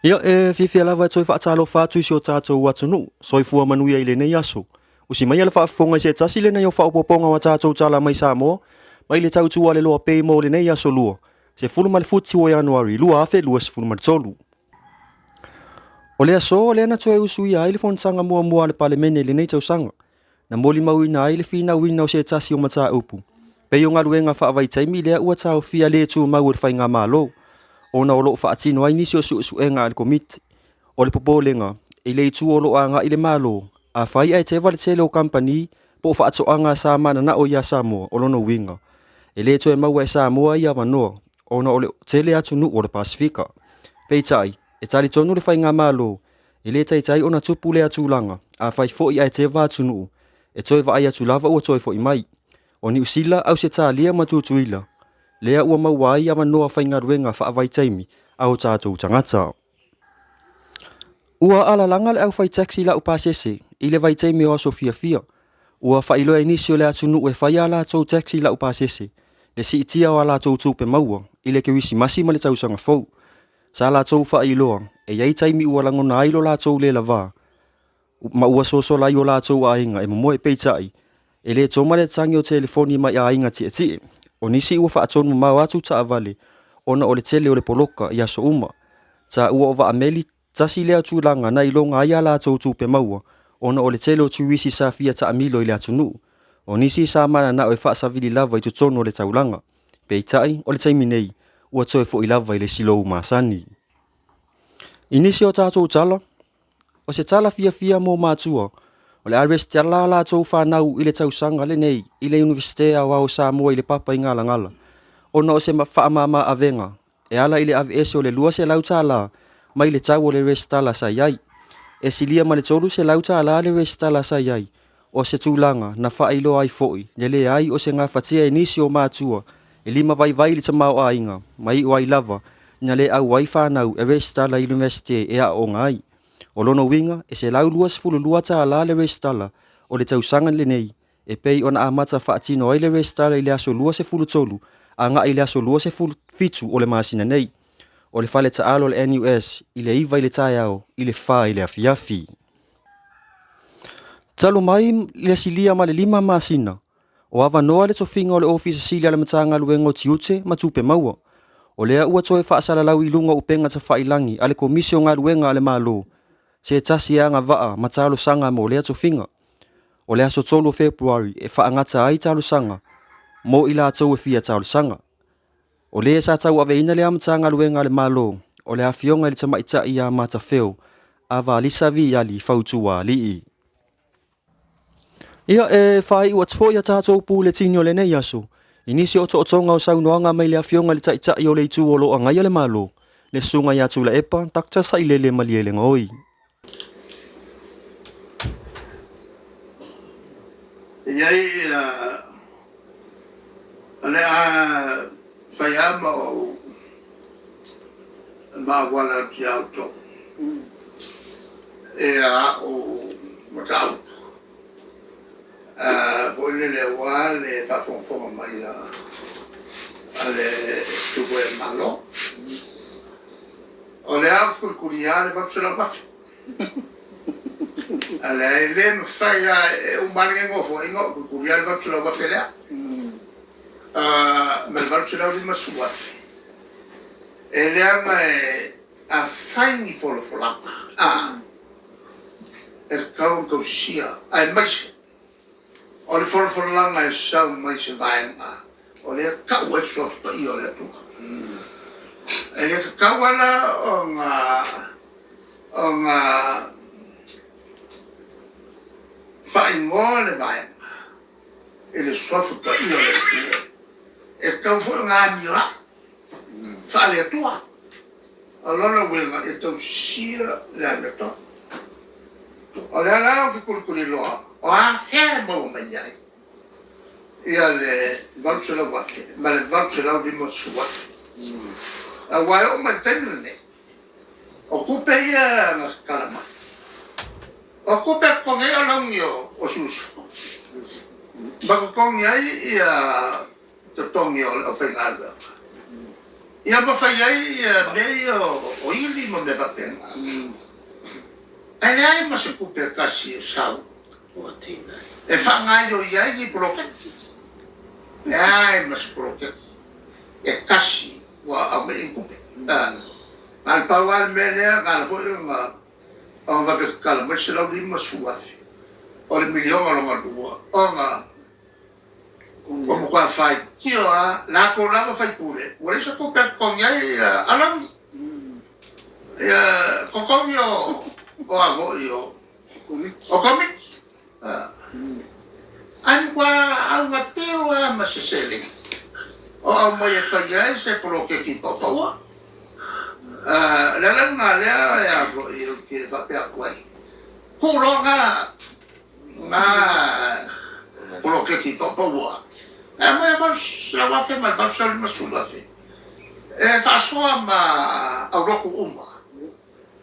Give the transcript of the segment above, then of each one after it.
Ia, e fiafia lava e toe faatalofa atu i si o tatou atunuu, soifua manuia i lenei aso. Usi maia le faafofoga i se tasi lenei o faaopoopoga o a tatou tala mai Samoa, mai le tautua a le Loa Pay mo lenei aso Lua, 17 o Ianuari 2023. O le aso lea na toe usuia ai le fonotaga muamua a le Palemene i lenei tausaga, na molimauina ai le finauina o se tasi o mataupu, pei o galuega faavaitaimi lea ua taofia le tumau e le Faigamalo, ona o lo o faatino ai nisi o suesuega a le Komiti. O le popolega, i le itu o lo o agai le Malo, afai ae teva le tele o kamupani po o faatoaga sa mananao ia Samoa, o lona uiga, e le toe maua e Samoa ia avanoa, ona o le tele atunuu o le Pasefika. Peitai, e talitonu le Faigamalo, E le taitai ona tupu lea tulaga, afai foi ae teva atunuu, e toe vaai atu lava ua toe foi mai. O Niu Sila, Ausetalia ma Tutuila, lea ua maua ai avanoa faigaluega faavaitaimi a o tatou tagata. Ua alalaga le aufai taxi laupasese i le vaitaimi o aso fiafia. Ua faailoa e nisi o le atunuu e fai a latou taxi laupasese le siitia o a latou tupe maua i le Kerisimasi ma le tausaga fou. Sa latou faailoa, e i ai taimi ua lagona ai lo latou le lavā, ma ua sosola ai o latou aiga e momoe. Peitai, e le toma le tagi o telefoni mai aiga tietie. O nisi ua faatonu mamao atu taavale ona o le tele o le poloka i aso uma. Taua o vaameli tasi lea tulaga na iloga ai a latou tupe maua ona o le tele o turisi sa fia taamilo i le atunuu. O nisi sa mananao e faasavili lava i totonu o le taulaga. Peitai, o le taimi nei, ua toe foi lava i le silou masani. I nisi o tatou tala, o se tala fiafia mo matua, o le a resitala a latou fanau i le tausaga lenei i le Iunivesite Aoao o Samoa i le Papa i Galagala, ona o se faamama avega e ala i le aveese o le $200 mai le tau o le resitala sa i ai. E silia ma le $300 le resitala sa i ai, O se tulaga na faailoa ai foi le leai o se gafatia e nisi o matua e limavaivai le tamaoaiga ma iu ai lava ina le auai fanau e resitala i Iunivesite e aooga ai. O lona uiga, e $122 le resitala o le tausaga lenei e pei ona amata faatino ai le resitala i le aso 23 agai i le aso 27 o le masina nei. O le fale taalo o le NUS i le 9 i le taeao i le 4 i le afiafi. Talu mai le silia ma le 5 masina, o avanoa le tofiga o le Ofisa Sili a le Matagaluega o Tiute ma Tupe Maua. O lea ua toe faasalalau i luga o upega tafailagi a le Komisi o Galuega a le Malo se tasi e agavaa ma talosaga mo lea tofiga. O le aso 3 o Fepuari e faagata ai talosaga mo i latou e fia talosaga. O le sa tauaveina lea Matagaluega a le Malo, o le Afioga i le Tamaitai ia Matafeo Avalisa Viali Fautualii. Ia, e faaiu atu foi a tatou puletini o lenei aso i nisi o otootoga o saunoaga mai le Afioga i le Taitai o le Itu o lo o agaia le Malo, le Susuga ia Tuilaepa Dr. Sailele Malielegaoi. E i ai ia, o le a fai lava ma ou maauala atu ia outou ia au mataupu foi lele aua le faafogafoga mai a le Tupe Malo. O le a kulikuli lava le 800,000. A leai, e le mafai lava e uma lava lenei nofoaiga o kulikuli lava le 800,000 lea. Ma le 850,000. E leaga e afai ni folafolaga, a, e tatau ona tausia, aemaise o le folafolaga e sau mai se vaega o lea e tau ai le Suafa Paia o le Atua. E le tatau lava la ona ona faaigoa le vaega i le Suafa Paia o le Atua. E tatau foi ona amioai faale-Atua. O lona uiga, ia tausia le amiotonu. O lea la ou te tulituliloa, o afea e maua mai ai ia le 800,000 ma le 850,000. Aua e oo mai i le taimi lenei, o tupe ia na tatala mai, o tupe e totogi ai alauni o sui usufono, ma totogi ai ia totogi o le aufaigaluega. Ia ma fai ai mea ia o ili ma mea faapena. Ae leai ma se tupe e tasi e sau e faagaoioi ai ni poloketi. Leai ma se poloketi e tasi ua aumai ai ni tupe. Na o le pau lava le mea lea, na ala foi ona vave tatala mai le $150,000 o le miliona lona lua ona Ua matua faitio lava latou lava faipule, ua leai se tupe e totogi ai alauni. Ia, totogi o a foi o komiti. Ae matua augateu lava ma se seleni o aumai e fai ai se poloketi paopaoa. O le ala lena lea e a foi ou te faapea atu ai, tuu loa na poloketi paopaoa, e aumai le $800,000 ma le $850,000 e faasoa ma aulotu uma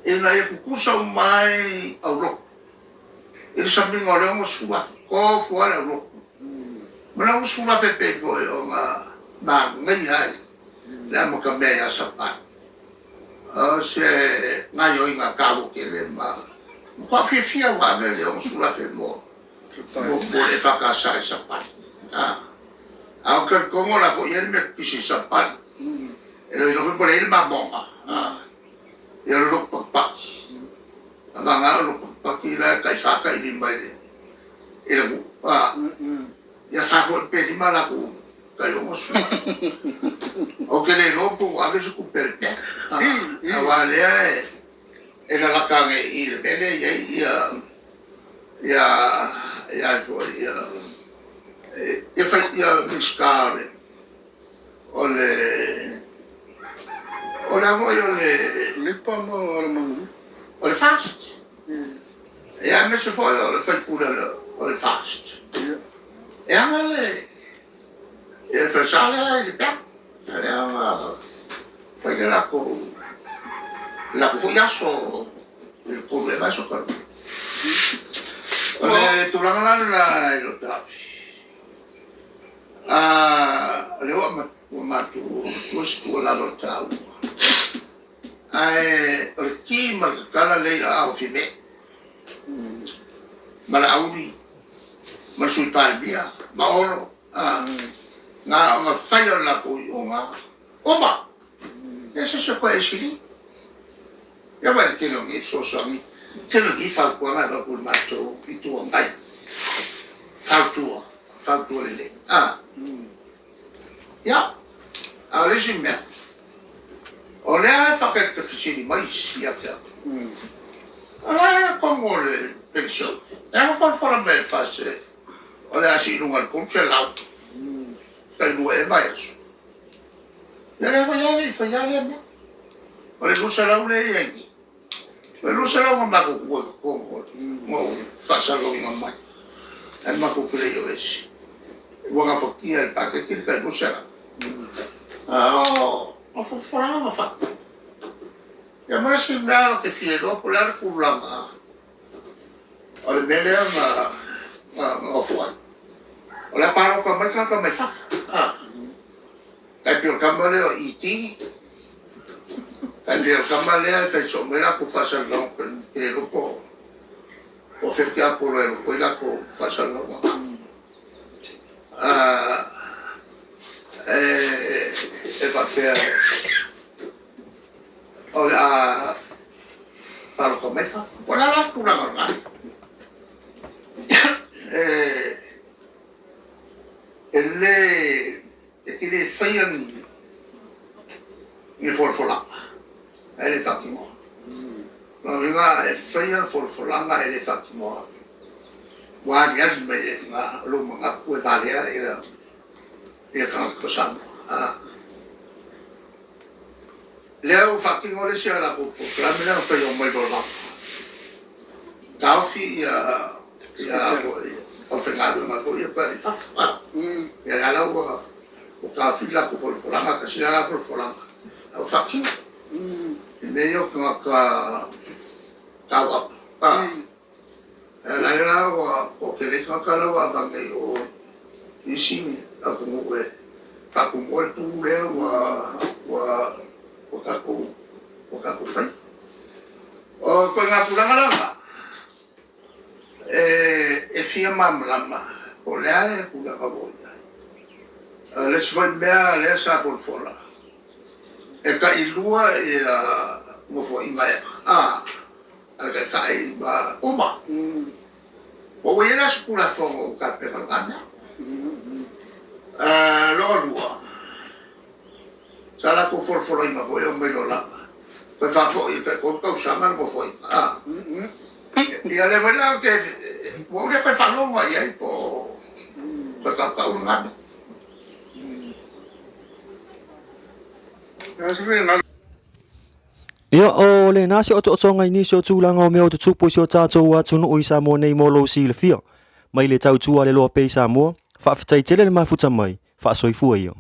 ina ia tutusa uma ai aulotu i le samiga o le $60,000, tofu lava le aulotu ma le $60,000 e pei foi ona manaia ai le amatamea ia Sapani. O se gaoioiga taua tele ma matua fiafia ua ave le $60,000 mo le EFKS i Sapani. A o talitonu o la foi e i ai le mea pipisi i Sapani. E le o iloa foi po o le a i ai le mamoga. Ia o le lotu patipati. A vagana o le lotu patipati la e tai fa tai lima i le nuu. Ia fa foi pe lima latou Tai $60,000. Ou te le iloa po ua ave se tupe a le pea. Aua lea e lalata ane i le mea lea e i ai ia ia ia foi ia ia fai ia Minisita o le o le o le a foi o le Lepa ma Alamanuia. O le FAST. Ia aemaise foi o le faipule o le FAST. E ana le Ia le falesa lea i le pea. Lea na fai le latou latou foi aso i le 3 ea vaiaso talu ai. O le tulaga la lena i lou taofi, o lea ua matou avatua se tuualalo taua, ae o le ki ma le tatala lea i aao o Fiamē ma Laauli ma le Sui Palemia ma Olo, na ona fai o le latou iuga, uma! Leai se isi o toe esili. Ia vaai i le tele o nei fesoasoani, tele o nei fautuaga e avatu i le matou Itu Agai. Fautua, fautua lelei. Ia, a o le isi mea, o lea e faatalitali fesili mai isi ia te au. O le a le tonu o le penisione? E ana folafola mai e le FAST o le a sii i luga i le $300 tai lua ea vaiaso. Ia lea foi lava le i faia lea mea. O le $200 lea e i ai nei, o le $200 na matou tuua i totonu na ou faasalalauina mai, ae matou te le i o ese. Ua gafatia e le paketi le tai $200. A o folafolaga na fai. Ia ma le isi mea ou te fia iloa po o le a le tulaga o le mea lea na nofo ai. O le a palota mai tagata mai fafo. Tai pei o le tama lea o ET. Tai pei o le tama lea e fai soo mai latou faasalalauga ou te le iloa po o fea tiapolo e alu atu ai latou faasalalauga. E faapea o le a palota mai fafo. Po o le a la le tulaga o lena? E le, e te le faia ni folafolaga ae le faatinoa. Lona uiga e faia le folafolaga ae le faatinoa. Ua aliali mai ai i ina lou manatu e valea ia tagata o Samoa. Lea ua faatino le isi a latou polokalame lea na fai o mai loa taofi ia ia foi aufaigaluega foi ia pe i fafo. Ia lea la ua taofi le latou folafolaga, tasi la folafolaga la ua faatino. I mea ia o tagata tauapu. La la ua toatele ai tagata la ua avane i o isi atunuu e faatumuina le pu lea ua Ua ua tatou ua tatou faia. O ituaiga tulaga la na, e e fia malamalama po o le a le tulaga ua oo i ai. O le isi foi mea lea sa folafola, e tailua ia nofoaiga a le Taitai ma uma. Ua ua i ai la se Tulafono ua tapena i lena mea. Lona lua, sa latou folafolaina foi e omai loa lava, toe faafoi i le tai-tolu tausaga le nofoaiga. A, ia lea foi la ou te, ua ou le toe faalogo lava i ai po o toe tautau lena mea. Ia, o lena se otootoga i nisi o tulaga o mea o tutupu i si o tatou atunuu i Samoa nei mo lou silafia. Mai le tautua a le Loa pea i Samoa, faafetai tele le mafuta mai, faasoifua ia.